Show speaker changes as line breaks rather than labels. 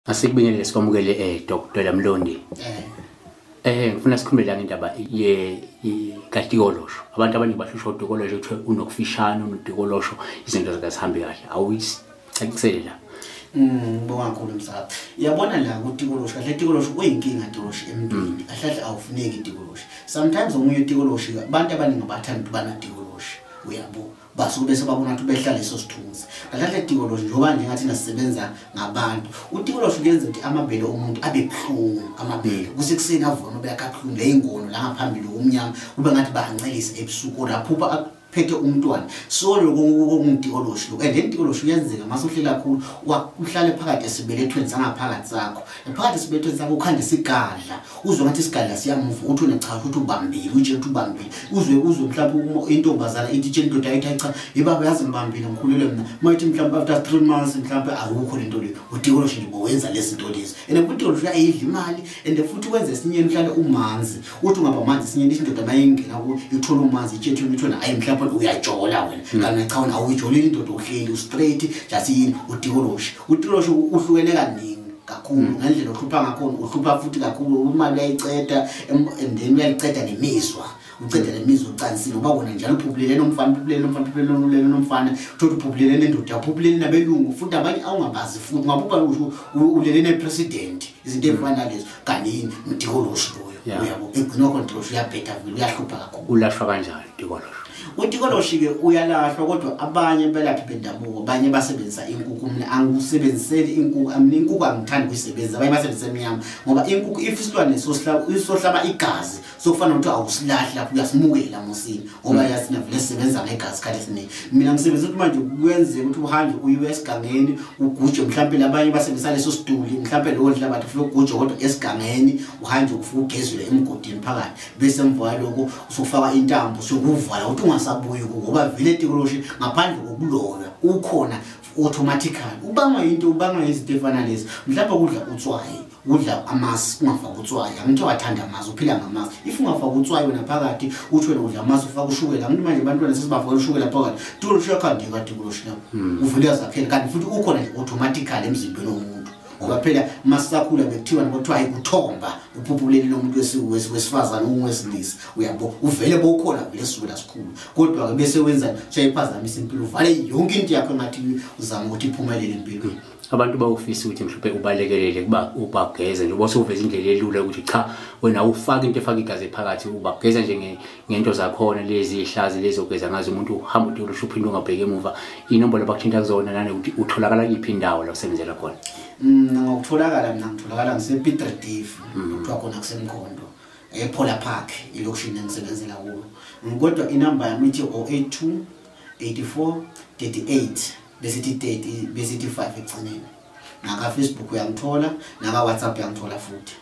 Asikubingelele sikwamukele Dr. Mlondi. Ngifuna sikhulume la ngendaba ye katikolosho. Abantu abaningi bahlushwa udikolosho kuthiwe unokufishana unodikolosho izinto zikazihambi kahle. Awuyicacisele la.
Ngibonga kakhulu msakazi. Uyabona la kutikolosho kahle tikolosho kuyinkinga tikolosho emntwini. Kahle awufuneki tikolosho. Sometimes omunye utikolosho abantu abaningi bathanda ukuba natikolosho. Uyabo. Basuke bese babona ukuthi behlala leso sithunzi. Kahle tikolosho njengoba nje ngathi nasisebenza ngabantu. Utikolosho kuyenza ukuthi amabele omuntu abe buhlungu amabele. Kusekuseni avona ubeyakabuhlungu leyingono la ngaphambili kumnyama kube ngathi bancelisa ebusuku laphupha phethe umntwana. So lokho kungudikolosho lokho. And then dikolosho uyenzeka mase uhleli kakhulu uhlale phakathi esibelethweni sangaphakathi sakho. Phakathi esibelethweni sakho ukhande isigadla. Uzwe ngathi isigadla siyamuva uthi unecha ukuthi ubambile utshe ukuthi ubambile. Uzwe mhlawumbe intombazana ithi itshela indoda ayithi cha ibaba yazi ngibambile ngikhulelwe mina. Mayithi mhlawumbe after 3 months mhlawumbe akukho lento le. Udikolosho nje bowenza lezi zinto lezi. And udikolosho uyayidla imali and futhi wenza esinyeni uhlale umanzi. Uthi ungaba manzi esinyeni indoda mayingena ku ithola umanzi itshethe uthona ayi mhlawumbe uyajola wena. Kanti cha wena awuyijolile indoda uhleli ustraight just yini udikolosho. Udikolosho uhlukene kaningi kakhulu ngendlela ohlupha ngakhona uhlupha futhi kakhulu imali uyayiceda and then uyaliceda nemizwa. Uceda lemizwa ucansile uba wona njalo uphuphulele nomfana uphuphulele nomfana uphuphulele nomfana uthola uphuphulele nendoda uphuphulele nabelungu futhi abanye awungabazi futhi ungaphupha usho ulele nepresident izinto ezifana nalezo kanti yini udikolosho loyo. Uyabo egcina khona udikolosho uyabheda vele uyahlupha kakhulu.
Ulashwa kanjani udikolosho?
Udikolosho ke uyalahlwa kodwa abanye belaphi bendabuko abanye basebenzisa inkukhu. Mina angikusebenziseli inkukhu, mina inkukhu angithandi kuyisebenzisa, abanye basebenzisa emnyama ngoba inkukhu if isilwane sohlaba igazi sokufana ukuthi awusilahli lapho uyasimukela musini ngoba yasina vele sisebenza ngegazi isikhathi esiningi. Mina ngisebenzisa ukuthi manje kuyenzeka ukuthi uhambe uye esigangeni uguje mhlawumbe labanye basebenzisa leso siduli mhlawumbe lo ndlela bathi ufuna uguje kodwa esigangeni uhambe ufike ugezwe emgodini phakathi bese emva kwaloko usufaka intambo sokuvala ukuthi ungasabuyi ngoba vele tikolosho ngaphandle kokuloywa ukhona automatically ubangwa into ubangwa izinto efana lezi mhlawumbe kudla utswayi udla amasi ungafaka utswayi angithi wathanda amasi uphila ngamasi if ungafaka utswayi wena phakathi uthi wena udla amasi ufaka ushukela angithi manje abantwana sesibafaka ushukela phakathi tikolosho yakhandeka tikolosho lapho uvule yazakhela kanti futhi ukhona nje automatically emzimbeni womuntu ngoba phela masisakhula bekuthiwa ngothiwa ayikuthomba uphuphulele lo muntu wesifazane ungowesilisa uyabo uvele bowukhona vele sisukela sikhulu kodwa ke bese wenza uyayiphazamisa impilo uvale yonke into yakho engathi uzama ukuthi iphumelele empilweni.
Abantu bawufisa ukuthi mhlawumbe ubalekelele kuba ubageze nje ubose uveza indlela elula ukuthi cha wena ufaka into efaka igazi phakathi ubageza nje ngento zakhona lezi ihlazi lezi ogeza ngazo umuntu uhamba udikolosho uphinde ungabheki emuva. Inombolo bakuthinta kuzona nanokuthi utholakala kiphi indawo la usebenzela khona?
Ngokutholakala mina ngitholakala ngise-Piet Retief kuthiwa khona kusemkhondo ePola Park ilokishini engisebenzela kulo. Kodwa inamba yami ithi 082 84 38 besithi 30 besithi 5 ekugcineni. Naka Facebook uyangithola naka WhatsApp uyangithola futhi.